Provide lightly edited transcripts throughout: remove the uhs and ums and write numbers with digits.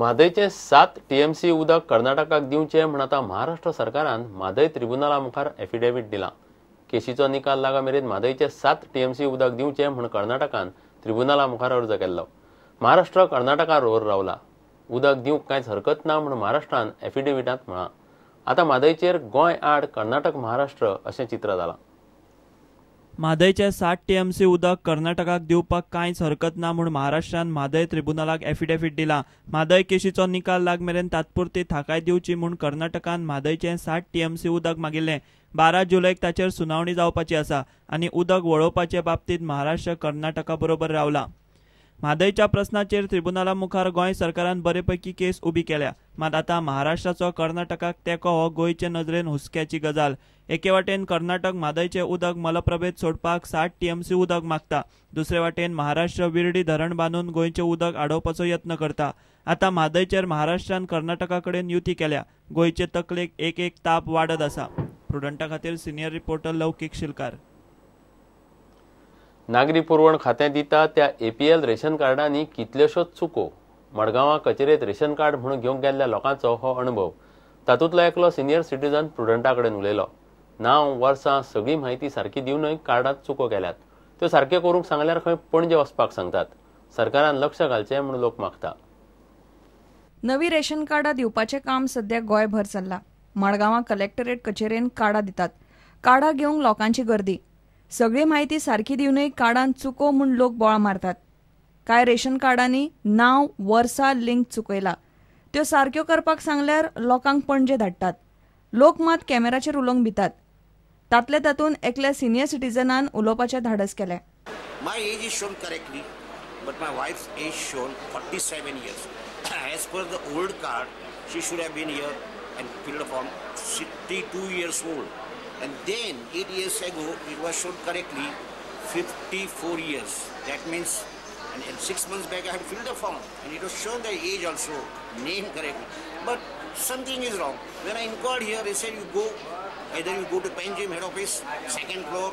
म्हादयचें 7 TMC उदक कर्नाटकाक दिवचें म्हूण आतां महाराष्ट्र सरकारान म्हादय त्रिब्युनला मुखार एफिडेवीट दिलां. केशीचो निकाल लागा मेरेन म्हादयचें 7 TMC उदक दिवचें म्हूण कर्नाटकान त्रिब्युनला मुखार अर्ज केल्लो. महाराष्ट्र कर्नाटका रोर रावला. उदक दिवंक कांयच हरकत ना म्हूण महाराष्ट्रान एफिडेविटांत म्हळां. आतां म्हादयचेर गोंय आड कर्नाटक महाराष्ट्र अशें चित्र जालां. म्हादयचें 7 TMC उदक कर्नाटकाक दिवपाक कांयच हरकत ना म्हूण महाराष्ट्रान म्हादय त्रिब्युनलाक एफिडेवीट दिलां. म्हादय केशीचो निकाल लाग मेरेन तात्पुरती थाकाय दिवची म्हूण कर्नाटकान म्हादयचें 7 TMC उदक मागिल्लें. 12 जुलयक ताचेर सुनावणी जावपाची आसा आनी उदक वळोवपाचे बाबतींत महाराष्ट्र कर्नाटका बरोबर रावला. म्हादयच्या प्रस्नाचेर त्रिब्युनला मुखार गोंय सरकारान बरेपैकी केस उबी केल्या. मात आतां महाराष्ट्राचो कर्नाटकाक तेंको हो गोंयचे नदरेन हुस्क्याची गजाल. एके वाटेन कर्नाटक म्हादयचें उदक मलप्रभेत सोडपाक 7 TMC उदक मागता, दुसरे वाटेन महाराष्ट्र विर्डी धरण बांदून गोंयचें उदक आडोवपाचो यत्न करता. आतां म्हादयचेर महाराष्ट्रान कर्नाटका कडेन युती केल्या. गोंयचे तकलेक एक एक ताप वाडत आसा. प्रुडंटा खातीर सिनियर रिपोर्टर लौकीक शिलकार. नागरी पुरवण खातें दिता त्या APL ration कार्डांनी कितल्योश्योच चुको. मडगांवां कचेरेंत रेशन कार्ड म्हणून घेवंक गेल्ल्या लोकांचो हो अणभव. तातूंतलो एकलो सिनियर सिटीजन प्रुडंटा कडेन उलयलो. नांव, वर्सां सगळी म्हायती सारकी दिवनय कार्डांत चुको केल्यात. त्यो सारक्यो करूंक सांगल्यार खंय पणजे वचपाक सांगतात. सरकारान लक्ष घालचें म्हूण लोक मागता. नवी रेशन कार्डां दिवपाचें काम सध्या गोंयभर चल्लां. मडगांवां कलेक्टरेट कचेरेन कार्डां दितात. कार्डां घेवंक लोकांची गर्दी. सगळी म्हायती सारकी दिवनय कार्डान चुको म्हूण लोक बोळा मारतात. कांय रेशन कार्डांनी नांव, वर्सा, लिंक चुकयला. त्यो सारक्यो करपाक सांगल्यार लोकांक पणजे धाडटात. लोक मात कॅमेराचेर उलोवंक भितात. तातले तातूंत एकल्या सिनियर सिटीजनान उलोवपाचें धाडस केलें. My age is shown correctly, but my wife's age shown 47 years. As per the old card, she should have been here and filled the form 62 years old. And then 8 years ago, it was shown correctly 54 years. That means, and 6 months back I had filled the form and it was shown the age also, name correctly. But something is wrong. When I inquired here, they said you go, either you go to Panjim head office, second floor,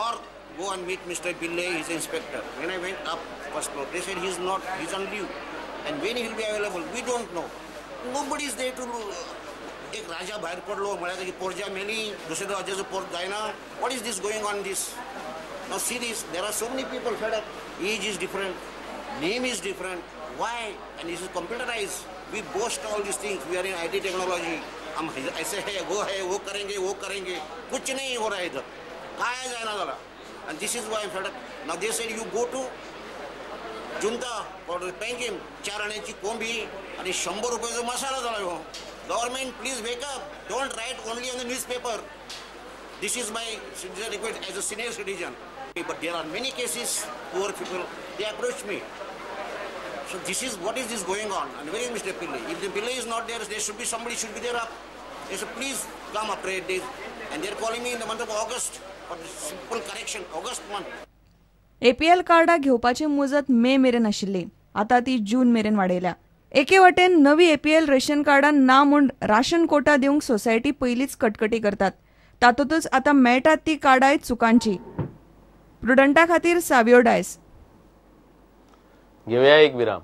or go and meet Mr. Pillai, he's the inspector. When I went up first floor, they said he's not, he's on leave. And when he will be available, we don't know. Nobody is there to. एक राजा भायर पडलो म्हळ्यार की पोरजा मेली, दुसरे राजाचो पोर जायना. What is this going on this? Now see this, there are so many people fed up. Age is different, name is different. Why? And this is computerized. We boast all these things. We are in IT technology. हम ऐसे है, वो है, वो करेंगे, वो करेंगे. कुछ नहीं हो रहा है इधर. काय जायना जाला. And this is why I'm fed up. Now they said you go to Junta or Panjim, 4 आण्याची कोंबी आणि 100 रुपयाचा मसाला झाला हो. Government, please wake up. Don't write only on the newspaper. This is my sincere request as a senior citizen. But there are many cases, poor people, they approach me. So this is, what is this going on? And where is Mr. Pillai? If the Pillai is not there, there should be somebody should be there up. They said, please come after 8 days. And they are calling me in the month of August for this simple correction, August month. APL कार्डां घेवपाची मुजत मे मेरेन आशिल्ली, आतां ती जून मेरेन वाडयल्या. एके वटेन नवी APL ration कार्डां ना म्हूण राशन कोटा दिवंक सोसायटी पयलींच कटकटी करतात. तातूंतच आतां मेळटात ती कार्डांय चुकांची. प्रुडंटा खातीर सावियो डायस. घेवया एक विराम.